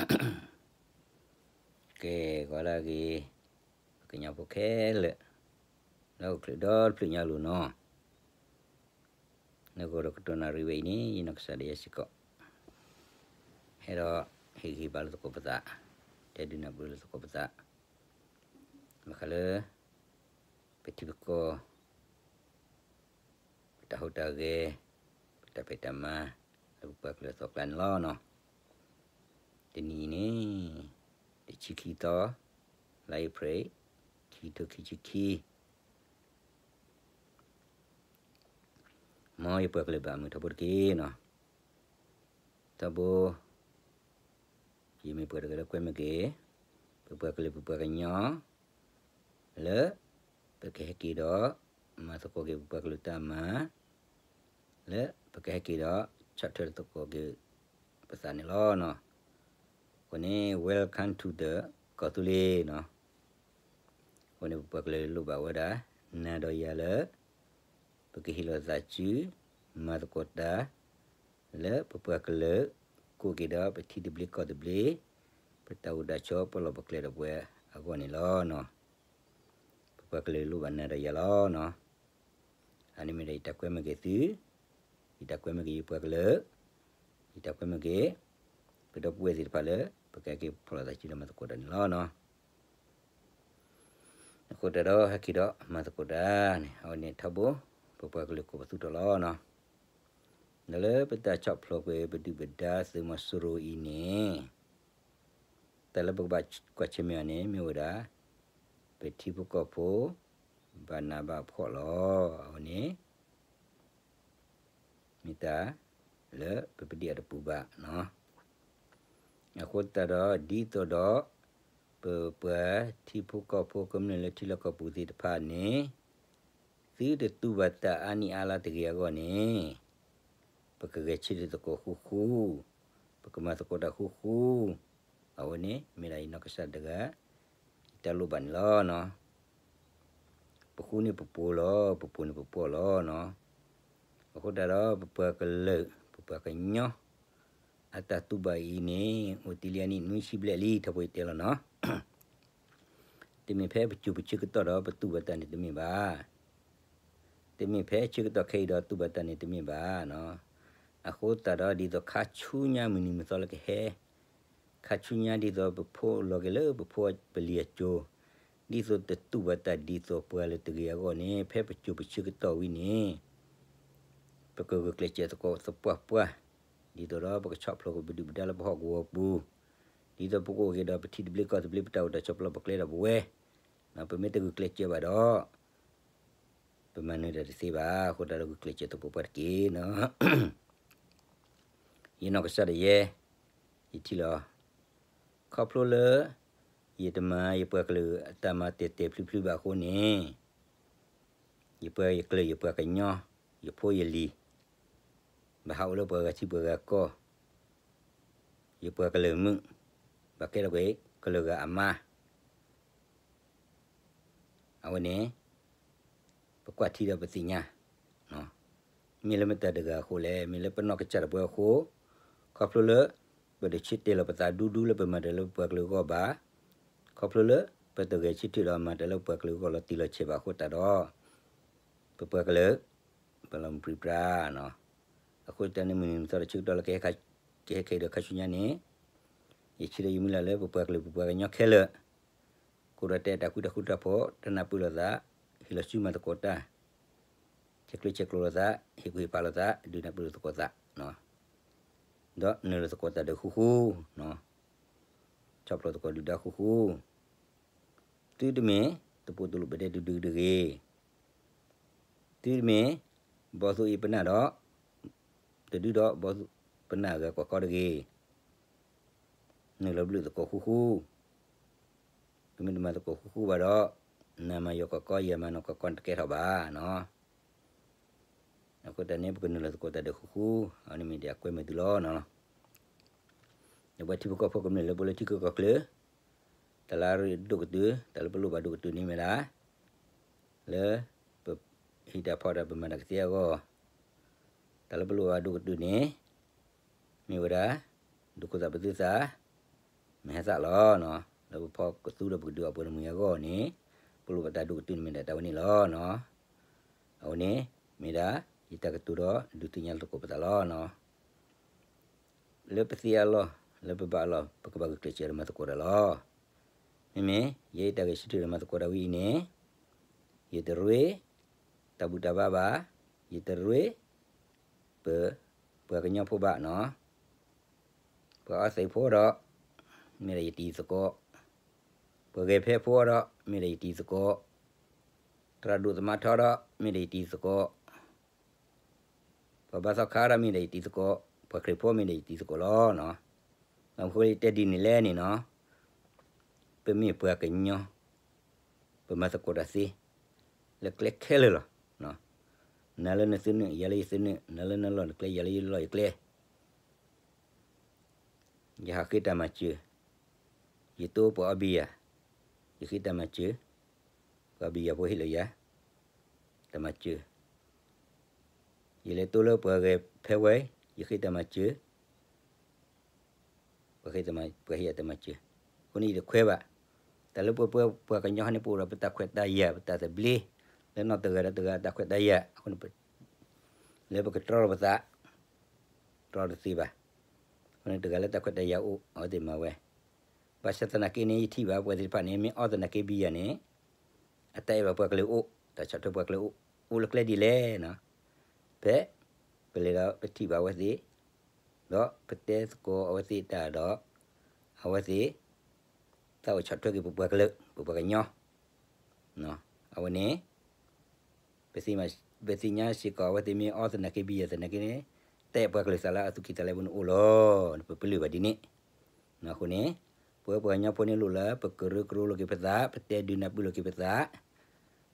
ကဲ ဂီၤလၢအဂ့ၤ, ပကညီဖိခဲလၢာ်, လၢဟီၣ်ခိၣ်ချၢဒီတဖျၢၣ်ညါလိၤနီၤ, လၢဂီၤဒီးကတီၢ်နၣ်ရံၣ်ဝဲအံၤန့ၣ် ယနီၢ်ကစၢ်ဒၣ်ယဲစ့ၢ်ကီး ဟဲဒီးဟ့ၣ်ဂံၢ်ဟ့ၣ်ဘါလိာ်သကိးပသး, တဲဒုးနၢ်ပၢၢ်လိာ်သကိးပသး, ဘၣ်ဃးလၢ ပထံပကီၢ် ပတၢ်ဟူးတၢ်ဂဲၤ, ပတၢ်ဖံးတၢ်မၤ လၢပပှၤကလုာ်အသီအကျါန့ၣ်လီၤနီၤ. တနံၤအံၤန့ၣ် တဆံခံသီ လါအ့ဖြ့ၣ် ခံကထိခံဆံခံ, မ်ယပှၤကလုာ်ဘၣ်မုာ်ထီဘိတက့ၢ်နီၤ. ထီဘိ ယမ့ၢ်ပှၤတဂၤလၢကွဲမ့ၢ်က့ၤ ပပှၤကလုာ်ပပှၤကညီ လၢ ပကဟဲက့ၤဒီး မၤသကိးက့ၤပပှၤကလုာ်တၢ်မၤ လၢပကဟဲက့ၤဒီး ဆီၣ်ထွဲသကိးက့ၤပသးန့ၣ်လီၤနီၤ. အဃိန့ၣ် welcome to the ကီၢ်သူလ့ၤနီၤ. အဃိန့ၣ် ပပှၤကလုာ်လိၣ်ဘၣ်ဝဲဒၣ် နၤဒီးယၤလၢ ပကဟ့ၣ်လီၤသးစု မၤသကိးတၢ် လၢပပှၤကလုာ် ကိးက့ၤဒီးပထံသဘျ့ကီၢ်သဘျ့ ပတၢ်အိၣ်တၢ်ဆိးပလီၢ်ပကျဲဒီးပဝဲအဂီၢ်န့ၣ်လီၤနီၤ. ပပှၤကလုာ်လိၣ်ဘၣ်နၤဒီးယၤလီၤနီၤ. အန့ၣ်မ့ၢ်ဒၣ်ယတၢ်ကွဲမ့ၢ်က့ၤသု, ယတၢ်ကွဲမ့ၢ်က့ၤယပှၤကလုာ်, ယတၢ်ကွဲမ့ၢ်က့ၤ ပဒီပုၢ်ဝဲၢ်သ့ၣ်တဖၣ်လၢ ပကဟဲက့ၤဖီၣ်လိာ်သးစုဒီးမၤသကိးတၢ်န့ၣ်လီၤနီၤ. အဃိတၢ်ဒီးဟဲက့ၤဒီးမၤသကိးတၢ်န့ၣ် အဝဲန့ၣ်ထီဘိ ပပှၤကလုာ်ကိးပသူထီၣ်လီၤနီၤ. ဒီးလၢပတၢ်ဆီၣ်ဖျိးကွံာ်ပဒုၣ်ပဒါသုးမီၤစိရိၤအံၤန့ၣ် တၢ်လၢပကဘၣ်ကွၢ်ဆၢၣ်မဲာ်အီၤန့ၣ် မ့ၢ်ဝဲဒၣ် ပထံဖိကီၢ်ဖိ ဘၣ်နးဘၣ်ဖှီၣ်လီၤ. အဝဲန့ၣ် မ့ၢ်တၢ်လၢပပဒံၣ်အီၤတပူၤဘၣ်နီၤ. အဃိသတးဒီး ဒ်သိးဒီး ပပှၤထံဖိကီၢ်ဖိကမျၢၢ်လၢထံလီၢ်ကီၢ်ပူၤသ့ၣ်တဖၣ်န့ၣ် သုတတူၢ်ဘၣ်တၢ်အါနံၣ်အါလါတဂ့ၤအဂီၢ်န့ၣ် ပကဂဲၤဆၢထၢၣ်သကိးဃူဃူ, ပကမၤသကိးတၢ်ဃူဃူ, အဝဲန့ၣ် မ့ၢ်ဒၣ်ယနီၢ်ကစၢ်တဂၤ ယတၢ်လိၣ်ဘၣ်န့ၣ်လီၤနီၤ. ပဃူန့ၣ်ပဖိးလီၤ, ပဖိးန့ၣ်ပဖိးလီၤနီၤ. အဃိသတးဒီး ပပှၤကလုာ် ပပှၤကညီ အတၢ်တူၢ်ဘၣ်အံၤန့ၣ် အိၣ်တ့ၢ်လံအနံၣ်နွံဆံဘျဲၣ်လံ ထီဘိယတဲလီၤနီၤ. တမ့ၢ်ဖဲပစိၤပဆၢကတီၢ်ဒီးပတူၢ်ဘၣ်တၢ်န့ၣ်တမ့ၢ်ဘၣ်. တမ့ၢ်ဖဲဆၢကတီၢ်ခဲအံၤဒီးတူၢ်ဘၣ်တၢ်န့ၣ်တမ့ၢ်ဘၣ်နီၤ. အဃိသတးဒီးဒ်သိးခါဆူညါမုၢ်နံၤမုၢ်သီလၢကဟဲ ခါဆူညါဒ်သိးပဖိးလီၤက့ၤလၢပဖိပလံၤအစိၤ, ဒ်သိးတတူၢ်ဘၣ်တၢ်ဒ်သိးပှၤလၢတဂ့ၤအဂီၢ်န့ၣ် ဖဲပစိၤပဆၢကတီၢ်ဝံၤန့ၣ် ပကဂုာ်ကျဲးစၢးသကိးသပှၢ်ပှၢ်, ဒ်သိးဒီးပကဆီၣ်ဖျိးက့ၤပဒုၣ်ပဒါလၢပဟီၣ်ကဝီၤပူၤ, ဒ်သိးပကအိၣ်က့ၤဒီးပထံသဘျ့ကီၢ်သဘျ့ ပတၢ်အိၣ်တၢ်ဆိးပလီၢ်ပကျဲဒီးပဝဲ, ပမ့ၢ်တဂုာ်ကျဲးစၢးဘၣ်ဒီး ပမၤနၢၤတၢ်တသ့ဘၣ်. အဃိသတးဒီးဂုာ်ကျဲးစၢးသကိးပှၢ်တက့ၢ်နီၤ. ယနီၢ်ကစၢ်ဒၣ်ယဲ ယထံၣ်လီၤ ခီဖျိလၢ ယတမၤယပှၤကလုာ်အတၢ်မၤတဲာ်တဲာ်ဖျုးဖျုးဘၣ်အဃိန့ၣ်, ယပှၤယကျၢၢ်ယပှၤကညီ ယဖိယလံၤ ဘၣ်ဟးအိၣ်လၢပှၤဂၤထံပှၤဂၤကီၢ်, ယပှၤကလုာ်မုၣ် ဘၣ်ကဲထီၣ်ကွံာ်ကလုာ်ဂၤအမါ အဝဲန့ၣ် ပကွၢ်ထံဒီးပသ့ၣ်ညါ, မ့ၢ်လၢမတၤတဂၤအဃိလဲၣ်, မ့ၢ်လၢပနီၢ်ကစၢ်တပှဲၤအဃိ, ခီဖျိလၢ ပတဆၢတဲာ်လီၤပသးဒူဒူလၢပမၤတၢ်လၢပပှၤကလုာ်အဂီၢ်ဘၣ်, ခီဖျိလၢ ပတဂဲၤဆၢထၢၣ်ဒီးမၤတၢ်လၢပပှၤကလုာ်အဂီၢ်လီၤတံၢ်လီၤဆဲးဘၣ်အဃိသတးဒီး ပပှၤကလုာ် ပလီၤမုၢ်ပြံပြါနီၤ. အဃိသတးန့ၣ်မုၢ်နံၤမုၢ်သီတဆၢကတီၢ်လၢကဟဲ ကဟဲခဲအံၤဒီးခါဆူညါန့ၣ်, ယဆၢဒီးယမုၢ်လၢ်လၢပပှၤကလုာ်ပပှၤကညီခဲလၢာ် ကအိၣ်ဒီးတၢ်အဲၣ်တၢ်ကွံတၢ်ဃူတၢ်ဖိး တၢ်နၢ်ပၢၢ်လိာ်သး, ဟ့ၣ်လီၤဆူမၤသကိးတၢ်, ဆဲးကျၢဆဲးကျိးလိာ်သး, ဟ့ၣ်ကူၣ်ဟ့ၣ်ဖးလိာ်သး, ဒုးနၢ်ပၢၢ်လိာ်သကိးသး, ဒီးနုာ်လီၤသကိးတၢ်ဒုးဃူဃူ, ဆီၣ်ဖျိးသကိးဒုၣ်ဒါဃူဃူ သုတမ့ၢ် တပိာ်တလိာ်ပဒဲတဒုတဂ့ၤ, သုတမ့ၢ် ဘီၣ်သိၣ်အ့ၣ်ပနၢ်ဒီး တဒုဒီးဘီၣ်သိၣ်ပနၢ်အဂၤကွၢ်ခီတဂ့ၤ, နုာ်လီၤဘျုးသကိးဃူဃူ, ပမ့ၢ်တမၤသကိးဃူဃူဘၣ်ဒီး နမၤယၤကွၢ်ခီ ယမၤနၤကွၢ်ခီန့ၣ်တကဲထီၣ်ဘၣ်နီၤ. အဃိသတးန့ၣ် ပကနုာ်လီၤသကိးတၢ်ဒဲးဃူဃူ, အန့ၣ်မ့ၢ်ဒၣ်အကွဲမုာ်သုလီၤနီၤ. ဒီးပဝဲထံဖိကီၢ်ဖိကမျၢၢ်လၢပအိၣ်လၢထံဂုၤကီၢ်ချၢ, တၢ်လၢအရ့ဒိၣ်ကတၢၢ် တၢ်လၢပလိၣ်ဘၣ်ဒိၣ်ကတၢၢ်န့ၣ်မ့ၢ်ဒၣ် လၢ ပဟံးတၢ်ဖီတၢ် ပမၤတၢ်ကသ့အဂီၢ်, တၢ်လၢပလိၣ်ဘၣ်ဒိၣ်ကတၢၢ်န့ၣ် မ့ၢ်ဝဲဒၣ် ဒုးခိၣ်သးပသူသး, မဟဲသၣ်လီၤနီၤ. လၢပဖီကသူဒီးပကဒုးအီၣ်ပှဲၤတမှံၤအဂီၢ်န့ၣ်, ပလိၣ်ဘၣ်တၢ်ဒိၣ်ကတၢၢ်န့ၣ်မ့ၢ်ဒၣ်တၢ်ဝဲန့ၣ်လီၤနီၤ. အဝဲန့ၣ် မ့ၢ်ဒၣ် ယတၢ်ကတိၤဒီးဒုးသ့ၣ်ညါလိာ်သကိးပသးလီၤနီၤ. လၢပသ့အလီၢ်, လၢပဘၣ်အလီၢ်, ပကဘၣ်ဂုာ်ကျဲးစၢးဒီးမၤသကိးတၢ်လီၤ. မ့မ့ၢ် ယဲယတၢ်ဂဲၤဆၢထၢၣ်ဒီးမၤသကိးတၢ်ဝဲအံၤန့ၣ်, ယတရ့ တၢ်ဘူၣ်တၢ်ဘါဘၣ်, ယတရ့ ပ ပှၤကညီဖိဘၣ်နီၤ. ပှၤအီသံးဖိဒီး မ့ၢ်ဒီးယတံၤသကိး, ပှၤဂဲၤဖဲဖိဒီး မ့ၢ်ဒီးယတံၤသကိး, သရၣ်ဒိၣ်သမါထီဒီး မ့ၢ်ဒီးယတံၤသကိး, ပှၤဘါသီခါဒီး မ့ၢ်ဒီးယတံၤသကိး, ပှၤခရံာ်ဖိ မ့ၢ်ဒီးယတံၤသကိးလီၤနီၤ. ဘၣ်မနုၤဃိလၢယတဲဒ်န့ၣ်လဲၣ်န့ၣ်နီၤ, ပမ့ၢ်ပှၤကညီ ပမၤသကိးတၢ်သ့ လၢကျဲခဲလၢာ်လီၤ. နၤလၢနသုးနုာ် ယၤလၢယသုးနုာ်, နၤလၢနလီၢ်နကျဲ ယၤလၢယလီၢ်ယကျဲ. ယဟးဃ့တၢ်မၤစၢၤ, ယတိပှၤအီဘံယၤ, ယဃ့တၢ်မၤစၢၤ, ပှၤဘံယၤဖိဟ့ၣ်လီၤယၤ တၢ်မၤစၢၤ. ယလဲၤတိလၢပှၤဂဲၤဖဲဝဲ, ယဃ့တၢ်မၤစၢၤ ပှၤဟ့ၣ်ယၤတၢ်မၤစၢၤ. အဃိန့ၣ်ယတခွဲးဘၣ်. တၢ်လၢပှၤပှၤကညီဟီန့ၣ် ပအိၣ်ဒီးပတၢ်ခွဲးတၢ်ယာ် ပတၢ်သဘျ့, လၢနီၢ်တဂၤဒီးတဂၤတၢ်ခွဲးတၢ်ယာ်, အဃိန့ၣ် လၢပကတြီလိာ်ပသး, တြီတသ့ဘၣ်. အဃိန့ၣ်တဂၤလၢတၢ်ခွဲးတၢ်ယာ်အိၣ် အဝဲသ့ၣ်မၤဝဲ. ဘၣ်ဆၣ်သနာ်က့န့ၣ် ယထံၣ်ဘၣ်ပှၤသ့ၣ်တဖၣ်န့ၣ် မ့ၢ်အီသနာ်က့ဘံယၤန့ၣ် အတၢ်အဲၣ်ဘၣ်ပှၤကလုာ်အိၣ်, တၢ်ဆီၣ်ထွဲပှၤကလုာ်အိၣ်, အိၣ်လၢကျဲဒ်လဲၣ်နီၤ. ဖဲ ပလဲၤဒီးပထံၣ်ဘၣ်အဝဲသ့ၣ်, ဒီးပတဲသကိးအဝဲသ့ၣ်တၢ်ဒီး အဝဲသ့ၣ် သးအိၣ်ဆီၣ်ထွဲက့ၤပပှၤကလုာ် ပပှၤကညီ. အဝဲန့ၣ် ပသ့ၣ်ညါစ့ၢ်ကီး အဝဲသ့ၣ်မ့ၢ်အီသနာ်က့ဘံယၤသနာ်က့န့ၣ် တၢ်အဲၣ်ပှၤကလုာ်သးလၢအသူၣ်ကံၢ်သးလဲပူၤန့ၣ်အိၣ်လီၤ. ပပလၢၢ်ဘၣ်ဒ်န့ၣ်. အဃိန့ၣ် ပဝဲပှၤကညီဖိန့ၣ်လိၣ်လၢ ပကရၢကရိလိာ်က့ၤပသး, ပတဲဒုးနၢ်ပၢၢ်လိာ်က့ၤပသး,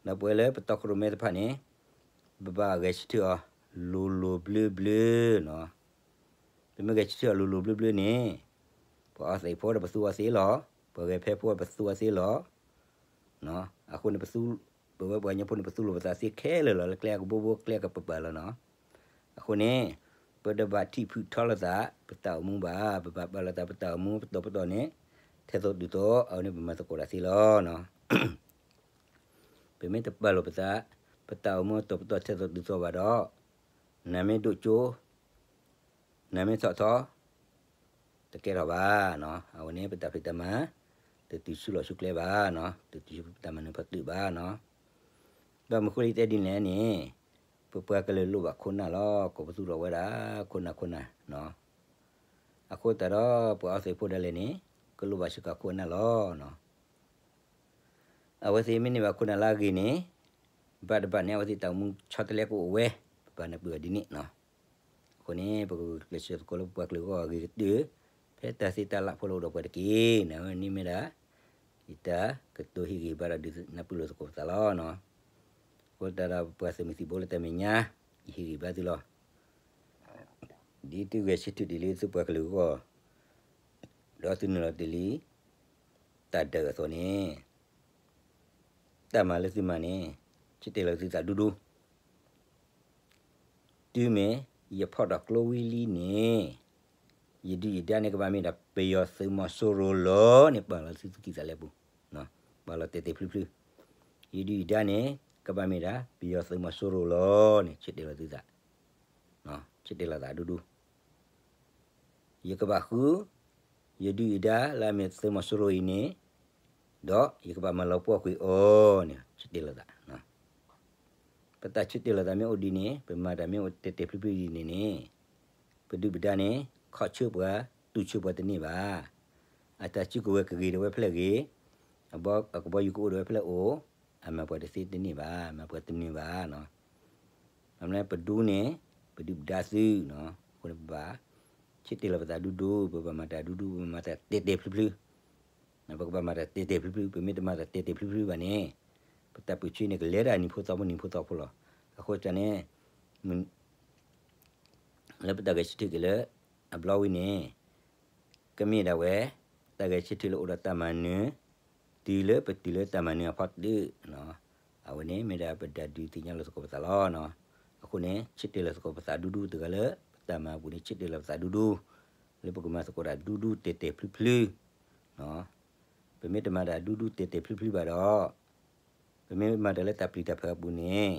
ဒီးပဝဲလၢပတီၢ်ခိၣ်ရိၣ်မဲတဖၣ်န့ၣ် ပဘၣ်ဂဲၤဆၢထၢၣ်အီၤ လိၤလိၤဘျၢဘျၢနီၤ. ပမ့ၢ်ဂဲၤဆၢထၢၣ်အီၤလိၤလိၤဘျၢဘျၢန့ၣ် ပှၤအီသံးဖိဒီးပသူအီၤသ့လီၤ, ပှၤဂဲၤဖဲဖိပသူအီၤသ့လီၤ. အဃိန့ၣ် ပဝဲပှၤကညီဖိန့ၣ် ပသူလိာ်ပသးသ့ခဲလၢာ်လီၤ, လၢကျဲအကဘိဘိကျဲအကပၤပၤလီၤနီၤ. အဃိန့ၣ် ပတဘၣ်ထံၣ်ဖုးထီလိာ်သး ပတၢ်အိၣ်မူဘၣ်, ပဘၣ်ပာ်လီၤသးပတၢ်အိၣ်မူ ပတီၢ်ပတီၢ်န့ၣ် ထဲသိးတုၤသိး အဝဲန့ၣ်ပမၤသကိးတၢ်သ့လီၤနီၤ. ပမ့ၢ်တပာ်လီၤပသး ပတၢ်အိၣ်မူတီၢ်ပတီၢ်ထဲသိးတုၤသိးဘၣ်ဒီး နမ့ၢ်ဒိၣ်ကၠိ နမ့ၢ်ထီၣ်ထီ တကဲထီၣ်ဘၣ်နီၤ. အဝဲန့ၣ် ပတၢ်ဖံးတၢ်မၤ တတုၤဆူလီၢ်ဆူကျဲဘၣ်နီၤ, တတုၤဆူပတၢ်မၤနၢၤဖီတုာ်ဘၣ်နီၤ. ဘၣ်မနုၤဃိလၢယတဲဒ်န့ၣ်လဲၣ်န့ၣ် ပပှၤကလုာ်လိၣ်ဘၣ်ခိၣ်နၢ်လီၤ, ကိးပသူထီၣ်ဝဲဒၣ် ခိၣ်နၢ်ခိၣ်နၢ်နီၤ. အဃိသတးဒီး ပှၤအီသံးဖိဒၣ်လဲာ်န့ၣ် ကလိၣ်ဘၣ်စ့ၢ်ကီးခိၣ်နၢ်လီၤနီၤ. အဝဲသ့ၣ်မ့ၢ်န့ၢ်ဘၣ်ခိၣ်နၢ်လၢအဂ့ၤန့ၣ် ဘၣ်တဘၣ်န့ၣ် အဝဲသ့ၣ်တၢ်အိၣ်မူဆီတလဲကအိၣ်ဝဲ, ပဘၣ်နၢ်ပၢၢ်ဘၣ်ဒ်န့ၣ်နီၤ. အဃိန့ၣ် ပကဂုာ်ကျဲးစၢးသကိးလၢပပှၤကလုာ်အဂီၢ်အဂ့ၤကတၢၢ် ဖဲတၢ်သ့တၢ်လၢ်ဖိလၢအိၣ်ဒီးပှၤတက့ၢ်. န့ၣ်မ့ၢ်ဒၣ် ယတၢ်ကတိၤဟ့ၣ်ဂံၢ်ဘါဒီးဒုးနၢ်ပၢၢ်လိာ်သကိးပသးလီၤနီၤ. အဃိသတးဒီး ပပှၤသုးမုၢ်သံၣ်ဘိလၢတၢ်မဲာ်ညါ ယဟ့ၣ်ဂံၢ်ဘါသုလီၤ. ဒ်သုဂဲၤဆၢထၢၣ်ဒ်လံသုပှၤကလုာ်အဂီၢ် ဒီးသုနုာ်လီၤတ့ၢ်လံ တၢ်ဒၢးအသိးန့ၣ် တၢ်မၤလၢသုမၤန့ၣ် ဆၢတဲာ်လီၤသုသးဒူဒူ တုၤမ့ၢ်ယဖီၣ်ဒီးကျိဝံလံန့ၣ် ယဒုၣ်ယဒါန့ၣ် ကဘၣ်မ့ၢ်ဒၣ်ပယီၤသုးမီၤစိရိၤလီၤန့ၣ် ပာ်လီၤသုသူၣ်ကံၢ်သးလဲပူၤ, ပာ်လီၤတဲာ်တဲာ်ဖျုဖျု. ယဒုၣ်ယဒါန့ၣ် ကဘၣ်မ့ၢ်ဒၣ်ပယီၤသုးမီၤစိရိၤလီၤန့ၣ် ဆၢတဲာ်လီၤသုသး, ဆၢတဲာ်လီၤသးဒူဒူ ယကဘၣ်ဃု ယဒုၣ်ယဒါလၢအမ့ၢ်သုးမီၤစိရိၤအံၤန့ၣ်, ဒီးယကဘၣ်မၤလီၤပှီၢ်ကွံာ်အီၤန့ၣ် ဆၢတဲာ်လီၤသး. ပတၢ်ဆၢတဲာ်လီၤသးမ့ၢ်အိၣ်ဒ်န့ၣ် ပမၤတၢ်မ့ၢ်အိၣ်တဲာ်တဲာ်ဖျုဖျုဒ်န့ၣ်န့ၣ်, ပဒုၣ်ပဒါန့ၣ် ခီၣ်ဆၢပှၤ တူၢ်ဆၢပှၤတန့ၢ်ဘၣ်. အတၢ်စုကဝဲၤကဂ့ၤဒၣ်ဝဲဖဲလဲၣ်ဂ့ၤ, အကဘီယူၤကအိၣ်ဒၣ်ဝဲဖဲလဲၣ်အိၣ်, အမၤပှၤတသ့တန့ၢ်ဘၣ်, မၤပှၤတနုာ်ဘၣ်. အမ့ၢ်ပဒူန့ၣ် ပဒုၣ်ပဒါသုနီၤ, အဃိန့ၣ်ပဘၣ် ဆၢတဲာ်လီၤပသးဒူဒူ, ပဘၣ်မၤတၢ်ဒူဒူ, ပမၤတၢ်တဲာ်တဲာ်ဖျုဖျု, ပကဘၣ်မၤတၢ်တဲာ်တဲာ်ဖျုဖျု, ပမ့ၢ်တမၤတၢ်တဲာ်တဲာ်ဖျုဖျုဘၣ်န့ၣ် ပတၢ်ပၢၢ်ဆၢန့ၣ် ကလဲၤတၢ်နံၤဖိသီဖိနံၤဖိသီဖိလီၤ. အဃိသတးန့ၣ် လၢပတၢ်ဂဲၤဆၢထၢၣ်က့ၤလၢ အဘျီဝံၤန့ၣ် ကမ့ၢ်ဒၣ်ဝဲ တၢ်ဂဲၤဆၢထၢၣ်လၢအိၣ်ဒီးတၢ်မၤနၢၤ, တုၤလၢပတုၤလၢတၢ်မၤနၢၤအဖီတၢၣ်, အဝဲန့ၣ်မ့ၢ်ဒၣ်ပတၢ်ဒုးသ့ၣ်ညါလီၤသကိးပသးလီၤ. အဃိန့ၣ် ဆၢတဲာ်လီၤသကိးပသးဒူဒူတဂၤလၢ ပတၢ်မၤအပူၤန့ၣ် ဆၢတဲာ်လီၤပသးဒူဒူ, လၢပကမၤသကိးတၢ်ဒူဒူတဲာ်တဲာ်ဖျုဖျု ပမ့ၢ်တမၤတၢ်ဒူဒူတဲာ်တဲာ်ဖျုးဖျုးဘၣ်ဒီး, ပမ့ၢ်မၤတၢ်လၢတၢ်ပျံၤတၢ်ဖုးအပူၤန့ၣ်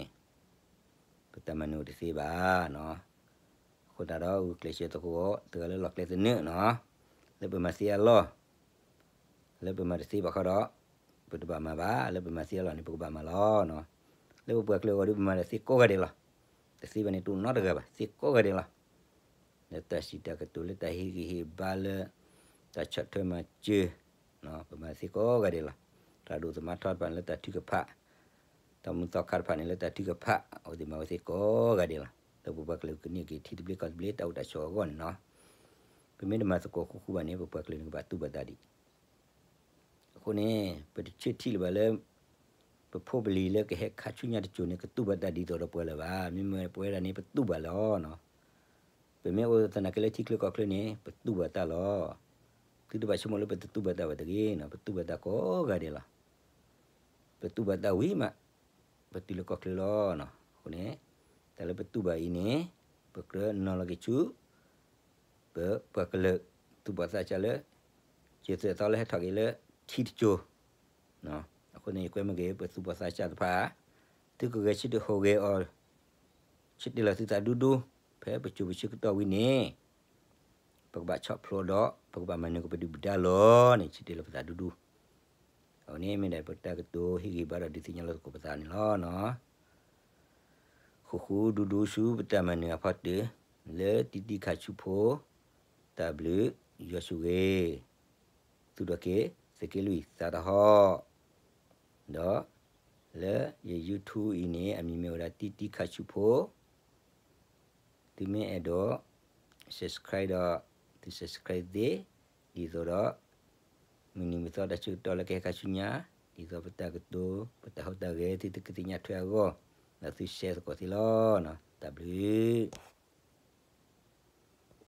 ပတၢ်မၤနၢၤအိၣ်တသ့ဘၣ်. အဃိသတးဒီး ဂုာ်ကျဲးစၢးသကိးတဂၤလၢလီၢ်ကျဲသနၢၣ်နီၤ, လၢပမၤသ့အလီၢ် လၢပမၤတသ့ဘၣ်ဃီဒီး ပတဘၣ်မၤဘၣ်, လၢပမၤသ့အလီၢ်န့ၣ် ပကဘၣ်မၤလီၤ. လၢပပှၤကလုာ်အဂီၢ်ဒီး ပမၤတၢ်သ့ကိးဂၤဒဲးလီၤ. တသ့ဘၣ်န့ၣ် တအိၣ်နီတဂၤဘၣ်, သ့ကိးဂၤဒဲးလီၤ. လၢတၢ်စံးတၢ်ကတိၤ လၢတၢ်ဟ့ၣ်ဂံၢ်ဟ့ၣ်ဘါ လၢတၢ်ဆီၣ်ထွဲ မၤစၢၤ ပမၤသ့ကိးဂၤဒဲးလီၤ. တၢ်ဒိၣ်သမါထီတဖၣ်န့ၣ် လၢတၢ်ထုကဖၣ်, တၢ်မူသီခါတဖၣ်န့ၣ် လၢတၢ်ထုကဖၣ်, အဝဲသ့ၣ်မၤဝဲသ့ကိးဂၤဒဲးလီၤ. လၢပပှၤကလုာ်ကန့ၢ်က့ၤထံသဘျ့ကီၢ်သဘျ့ တၢ်အိၣ်တၢ်ဆိးအဂီၢ်န့ၣ်နီၤ, ပမ့ၢ်တမၤသကိးဃူဃူဘၣ်န့ၣ် ပပှၤကလုာ်န့ၣ်ကဘၣ်တူၢ်ဘၣ်တၢ်ဒံး အဃိန့ၣ် ပတဆၢထံၣ်လၢၤဘၣ်လၢ ပဖိပလံၤလၢကဟဲခါဆူညါတစိၤန့ၣ် ကတူၢ်ဘၣ်တၢ်ဒ်သိးဒီးပှၤလၢၤဘၣ်. မ့မ့ၢ်ပဝဲဒၣ်န့ၣ် ပတူၢ်ဘၣ်လီၤ. ပမ့ၢ်အိၣ်သနာ်က့လၢထံချၢကီၢ်ချၢန့ၣ် ပတူၢ်ဘၣ်တၢ်လီၤ. သုတဘၣ်ဆိကမိၣ်လၢပတတူၢ်ဘၣ်တၢ်ဘၣ်တဂ့ၤနီၤ, ပတူၢ်ဘၣ်တၢ်ကိးဂၤဒဲးလီၤ. ပတူၢ်ဘၣ်တၢ်ဝံၤမး ပတုၤလၢကီၢ်ချၢလီၤ. အဃိန့ၣ် တၢ်လၢပတူၢ်ဘၣ်အံၤန့ၣ် ပကြၢးနီၤလီၤက့ၤဆူ ပပှၤကလုာ် သူၣ်ဘီၣ်သးစၢ်လၢ စၢၤသွဲၣ်သီလၢဟဲထီၣ်က့ၤလၢထံတစိၤ, အဃိန့ၣ် ယကွဲမုာ်က့ၤ ပသူၣ်ဘီၣ်သးစၢ်တဖၣ်, သုကဂဲၤဆၢထၢၣ်ဟူးဂဲၤအီၤ, ဆၢတဲာ်လီၤသုသးဒူဒူ, ဖဲပစိၤပဆၢကတီၢ်ဝံၤန့ၣ် ပကဘၣ်ဆီၣ်ဖျိဒီး ပကဘၣ်မၤနၢၤက့ၤပဒုၣ်ပဒါလီၤန့ၣ် ဆၢတဲာ်လီၤပသးဒူဒူ. အဝဲန့ၣ်မ့ၢ်ဒၣ်ပတၢ်ကတိၤဟ့ၣ်ဂံၢ်ဘါဒီးဒုးသ့ၣ်ညါလီၤသကိးပသးန့ၣ်လီၤ. ဃူဃူဒူဒူဆူပတၢ်မၤနၢၤအဖီတၢၢ်, လၢတံတံခါဆူဖိ, တၢ်ဘျုး, ယွၤဆိၣ်ဂ့ၤ, သူၣ်ထီၣ်က့ၤ သုးက့လွံၢ်သးတဟီၣ်, ဒီးလၢယ YouTube အံၤန့ၣ် အမံၤမ့ၢ်ဝဲဒၣ်တံတံခါဆူဖိ သုမ့ၢ်အဲၣ်ဒိး subscribe ဒီး သု subscribe သ့, ဒ်သိးဒီး မုၢ်နံၤမုၢ်သီတၢ်ဆၢကတီၢ်လၢကဟဲခါဆူညါ, ဒ်သိးပတၢ်ကတိၤ ပတၢ်ဟူးတၢ်ဂဲၤ သုသုကသ့ၣ်ညါထွဲအဂီၢ်, ဒီးသု share သကိးသ့လီၤ. တၢ်ဘျုး